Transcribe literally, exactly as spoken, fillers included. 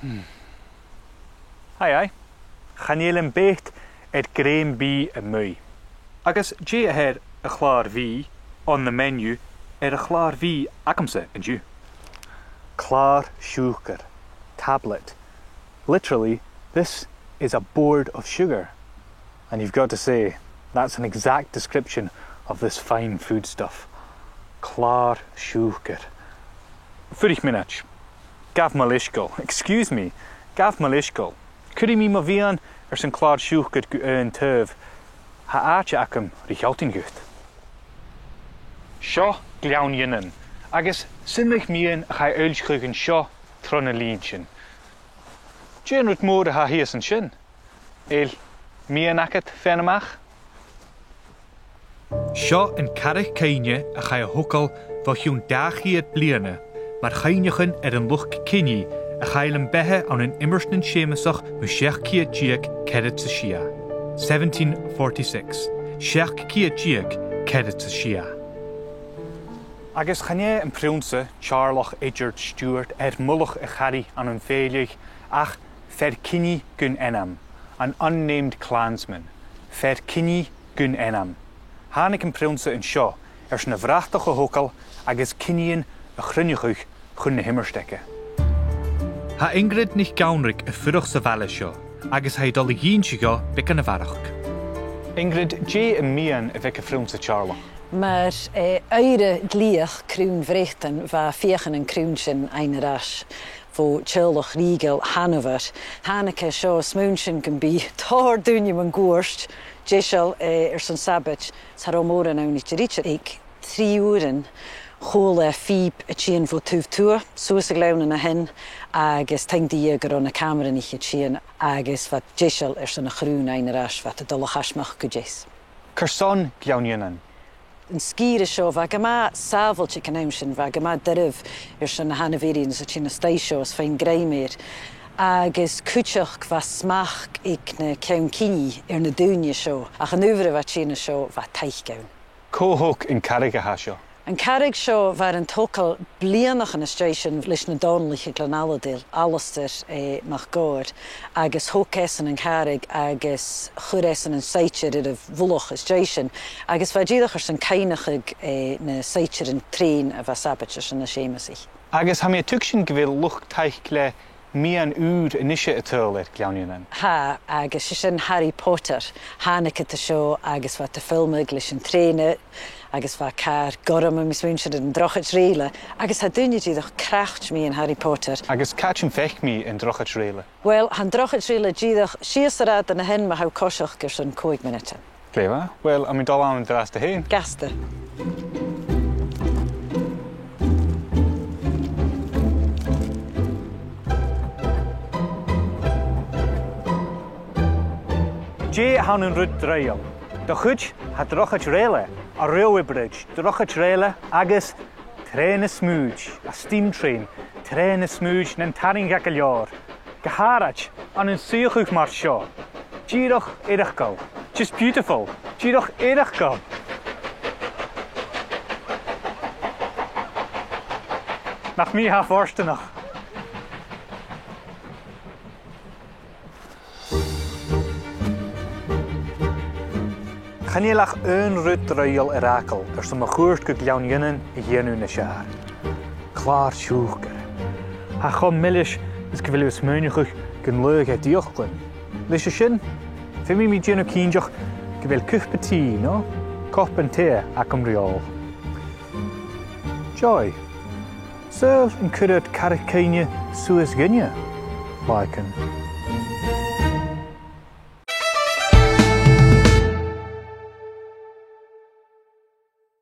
Hmm. Aye, aye. Chan eil am beat air grèim bìdh a-muigh. Agus dè tha air a' chlàr-bhìdh, on the menu, air a' chlàr-bhìdh agamsa an-diugh? Clàr siùcair. Tablet. Literally, this is a board of sugar. And you've got to say, that's an exact description of this fine foodstuff. Clàr siùcair. Fuirich mionaid. Gabh mo leisgeul. Excuse me. Gabh mo leisgeul. Cuiridh mi mo mhiann airson clàr siùcair gu aon taobh. Tha àite agam ri shealltainn dhut. Seo Gleann Fhionnainn, agus 's iomadh miann a chaidh fhoillseachadh an seo tro na linntean. Dè an rud mòr a tha shìos an sin? A bheil miann agad faighinn a-mach? Seo an Carraig Cuimhne a chaidh a thogail bho chionn dà cheud bliadhna, mar chuimhneachan air an luchd-cinnidh a chaill am beatha ann an Iomairt nan Seumasach mu seachd ceud deug ceathrad 's a sia. Seventeen forty-six. Seachd ceud deug ceathrad 's a sia. Agus chan e am Prionnsa Teàrlach Eideard Stiùbhart air mullach a charaidh ann am Fèileadh, ach fear-cinnidh gun ainm, an unnamed clansman, fear-cinnidh gun ainm. Thàinig am Prionnsa an seo airson a bhratach a thogail agus cinnidhean a chruinneachadh chun na h-iomairt aige. Tha Ingrid NicEanraig a' fuireach sa bhaile seo, agus tha i a' dol a dh'innse dhomh beagan a bharrachd. Ingrid, dè am miann a bh' aig a' Phrionnsa Teàrlach? Mar, eh, oidhre ghlèidheadh Crùn Bhreatainn, bha e a' feuchainn an crùn sin fhaighinn air ais bho teaghlach rìoghail Hanover. Thàinig e seo, smaoinich sinn gum bi tòrr dhaoine mun cuairt deiseil, eh, airson sabaid, 's cha robh mòran ann idir idir. Aig trì uairean, chuala e phìob a' tighinn bho taobh tuath, suas a' ghleann an sin, agus taing do Dhia gun robh na càmranaich a' tighinn, agus bha iad deiseil airson a' chrùn fhaighinn air ais, bha iad a' dol a chaismeachd gu deas. Carson Gleann Fhionnainn? An sgìre seo, bha e gu math sàbhailte aig an àm sin, bha e gu math doirbh airson na Hanoverians a thighinn a-staigh seo is faighinn grèim air. Agus cuideachd bha smachd aig na ceann-cinnidh air na daoine seo, ach an uair a bha e a' tighinn an seo, bha taic ann. Cò thog an carraig a tha seo? An carraig seo, bha e air an togail bliadhnaichean às dèidh sin leis na Dòmhnallaich à Gleann Alladair, Alasdair, eh, MacDhòmhnaill, agus thog esan an carraig agus chuir esan an saighdear air a mhullach às dèidh sin, agus bha e dìreach airson cuimhneachadh, eh, na saighdearan trèana a bha a' sabaid airson na Seumasaich. Agus tha mi a' tuigsinn gu bheil luchd-taic le miann ùr a-nise a' tadhal air Gleann Fhionnainn. Tha, agus 's e sin Harry Potter. Thàinig iad an seo agus bha iad a' filmeadh leis an trèana, agus bha càr gorm, tha mi a' smaoineachadh, air an Drochaid Rèile, agus tha daoine dìreach a' creic mu dheidhinn Harry Potter. Agus càit am faic mi an Drochaid Rèile? Uill, tha an Drochaid Rèile dìreach sìos an rathad an sin ma tha thu a' coiseachd airson còig mionaidean. Glè mhath. Uill, tha mi a' dol ann an-dràsta fhèin. Gasta. Dè th' ann an rud draoidheil? Do chuid, tha Drochaid Rèile, a railway bridge, Drochaid Rèile agus trèana-smùid, a steam train, trèana-smùid nan tarraing gu leòr. Gu h-àraid ann an suidheachadh mar seo. Dìreach eireachdail. Just beautiful. Dìreach eireachdail. Nach mi a tha fortanach. Chan eil ach aon rud draoidheil air fhàgail airson mo chuairt gu Gleann Fhionnainn a dhèanamh nas fheàrr. Clàr siùcair. Tha e cho milis is gu bheil thu a' smaoineachadh gun laigh e d' fhiaclan. Leis a sin, feumaidh mi dèanamh cinnteach gu bheil cupa tì no cupan tì agam ri òl. Joy. Saoil an cuir iad carraig-cuimhne suas dhuinne, làithean?